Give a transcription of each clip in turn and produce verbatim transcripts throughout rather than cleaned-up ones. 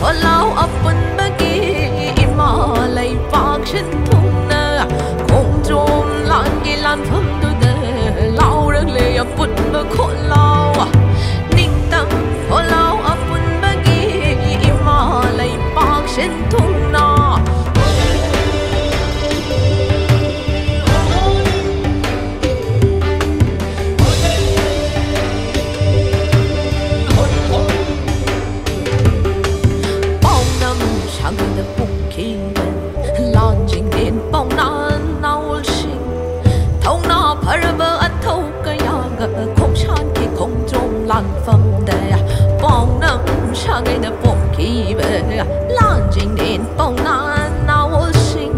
ꯈꯣꯜꯂꯥꯎ ꯑꯄꯨꯟꯕꯒꯤ ꯏꯃꯥ ꯂꯩꯕꯥꯛ ꯁꯤꯟ ꯊꯨꯡꯅ ꯈꯣꯡꯗ꯭ꯔꯨꯝ ꯂꯥꯟꯒꯤ ꯂꯥꯟꯐꯝꯗꯨꯗ ꯂꯥꯎꯔꯛꯂꯦ ꯑꯄꯨꯟꯕ ꯈꯣꯜꯂꯥꯎ꯫ ꯅꯤꯡꯇꯝ ꯈꯣꯜꯂꯥꯎ ꯑꯄꯨꯟꯕꯒꯤ ꯏꯃꯥ ꯂꯩꯕꯥꯛ ꯁꯤꯟ ꯊꯨꯡꯅ꯫ ꯄꯥꯎꯅꯝ ꯁꯥꯒꯩꯗ ꯄꯣꯛꯈꯤꯕ ꯂꯥꯟꯖꯤꯡꯂꯦꯟ ꯄꯥꯎꯅꯥ ꯅꯥꯑꯣꯜꯁꯤꯡ, ꯊꯧꯅꯥ ꯐꯔꯕ ꯑꯊꯧ ꯀꯌꯥꯒ ꯈꯣꯡꯁꯥꯟꯈꯤ ꯈꯣꯡꯗ꯭ꯔꯨꯝ ꯂꯥꯟꯐꯝꯗ꯫ ꯄꯥꯎꯅꯝ ꯁꯥꯒꯩꯗ ꯄꯣꯛꯈꯤꯕ ꯂꯥꯟꯖꯤꯡꯂꯦꯟ ꯄꯥꯎꯅꯥ ꯅꯥꯑꯣꯜꯁꯤꯡ,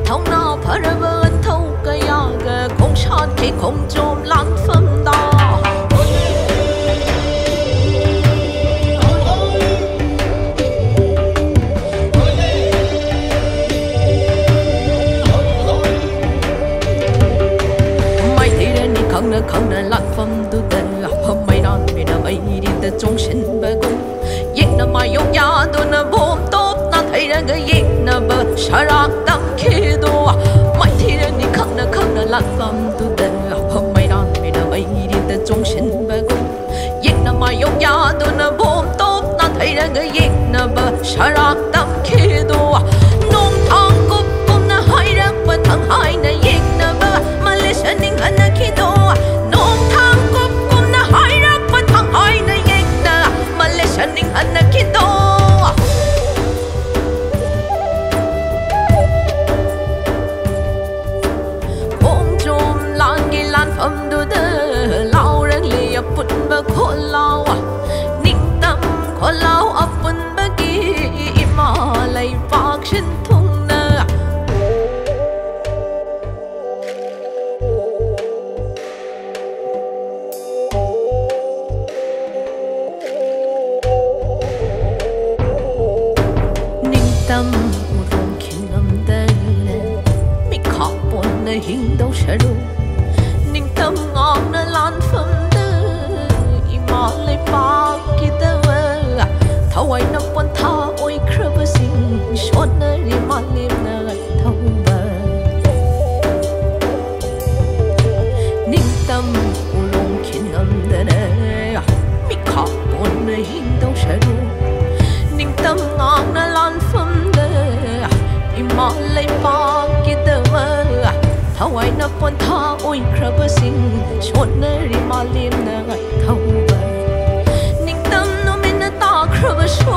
ꯊꯧꯅꯥ ꯐꯔꯕ ꯑꯊꯧ ꯀꯌꯥꯒ ꯈꯣꯡꯁꯥꯟꯈꯤ ꯈꯣꯡꯗ꯭ꯔꯨꯝ ꯂꯥꯟꯐꯝꯗ꯫ ꯃꯥꯏꯊꯤꯔꯅꯤ ꯈꯪꯅ ꯈꯪꯅ ꯂꯥꯟꯐꯝꯗꯨꯗ, ꯃꯩꯔꯥꯟ ꯃꯤꯅ ꯃꯩꯔꯤꯗ ꯆꯣꯡꯁꯤꯟꯕꯒꯨꯝ, ꯌꯦꯛꯅ ꯃꯥꯌꯣꯛ ꯌꯥꯗꯨꯅ ꯕꯣꯝ ꯇꯣꯞ ꯅꯥꯊꯩꯔꯒ ꯌꯦꯛꯅꯕ ꯁꯔꯥꯛ ꯇꯝꯈꯤꯗꯣ꯫ ꯃꯥꯏꯊꯤꯔꯅꯤ ꯈꯪꯅ ꯈꯪꯅ ꯂꯥꯟꯐꯝꯗꯨꯗ, ꯃꯩꯔꯥꯟ ꯃꯤꯅ ꯃꯩꯔꯤꯗ ꯆꯣꯡꯁꯤꯟꯕꯒꯨꯝ, ꯌꯦꯛꯅ ꯃꯥꯌꯣꯛ ꯌꯥꯗꯨꯅ ꯕꯣꯝ ꯇꯣꯞ ꯅꯥꯊꯩꯔꯒ ꯌꯦꯛꯅꯕ ꯁꯔꯥꯛ ꯇꯝꯈꯤꯗꯣ꯫ ꯅꯣꯡꯊꯥꯡ ꯀꯨꯞ ꯀꯨꯝꯅ ꯍꯥꯏꯔꯛꯄ ꯊꯪ ꯍꯥꯏꯅ ꯌꯦꯛꯅꯕ ꯃꯂꯦꯁ ꯅꯤꯡꯍꯟꯅꯈꯤꯗꯣ꯫ ꯅꯣꯡꯊꯥꯡ ꯀꯨꯞ ꯀꯨꯝꯅ ꯍꯥꯏꯔꯛꯄ ꯊꯪ ꯍꯥꯏꯅ ꯌꯦꯛꯅ ꯃꯂꯦꯁ ꯅꯤꯡꯍꯟꯅꯈꯤꯗꯣ꯫ ꯈꯣꯡꯗ꯭ꯔꯨꯝ ꯂꯥꯟꯒꯤ ꯂꯥꯟꯐꯝꯗꯨꯗ ꯂꯥꯎꯔꯛꯂꯤ ꯑꯄꯨꯟꯕ ꯈꯣꯜꯂꯥꯎ꯫ ꯅꯤꯡꯇꯝ ꯈꯣꯜꯂꯥꯎ ꯑꯄꯨꯟꯕꯒꯤ ꯏꯃꯥ ꯂꯩꯕꯥꯛ ꯁꯤꯟ ꯊꯨꯡꯅ꯫ ꯅꯤꯡꯇꯝ ꯎꯔꯣꯡ ꯈꯤꯡꯂꯝꯗ ꯃꯤꯈꯥ ꯄꯣꯟꯅ ꯍꯤꯡꯗꯧ ꯁꯔꯨꯛ, ꯅꯤꯡꯇꯝ ꯉꯥꯎꯅ ꯂꯥꯟꯐꯝꯗ ꯏꯃꯥ ꯂꯩꯕꯥꯛꯀꯤꯗꯃꯛ ꯊꯋꯥꯏꯅ ꯄꯣꯟꯊꯥ ꯑꯣꯏꯈ꯭ꯔꯕꯁꯤꯡ ꯁꯣꯟꯅꯔꯤ ꯃꯥꯂꯦꯝꯅ ꯊꯧꯕ꯫ ꯅꯤꯡꯇꯝ ꯎꯔꯣꯡ ꯈꯤꯟꯉꯝꯗꯅ ꯃꯤꯈꯥ ꯄꯣꯟꯅ ꯍꯤꯡꯗꯧ ꯁꯔꯨꯛ, ꯅꯤꯡꯇꯝ ꯉꯥꯛꯅ ꯂꯥꯟꯐꯝꯗ ꯏꯃꯥ ꯂꯩꯕꯥꯛꯀꯤꯗꯃꯛ ꯊꯋꯥꯏꯅ ꯄꯣꯟꯊꯥ ꯑꯣꯏꯈ꯭ꯔꯕꯁꯤꯡ ꯁꯣꯟꯅꯔꯤ ꯃꯥꯂꯦꯝꯅ ꯊꯧꯕ꯫ ꯅꯤꯡꯇꯝ ꯅꯨꯃꯤꯠꯅ ꯇꯥꯈ꯭ꯔꯕꯁꯨ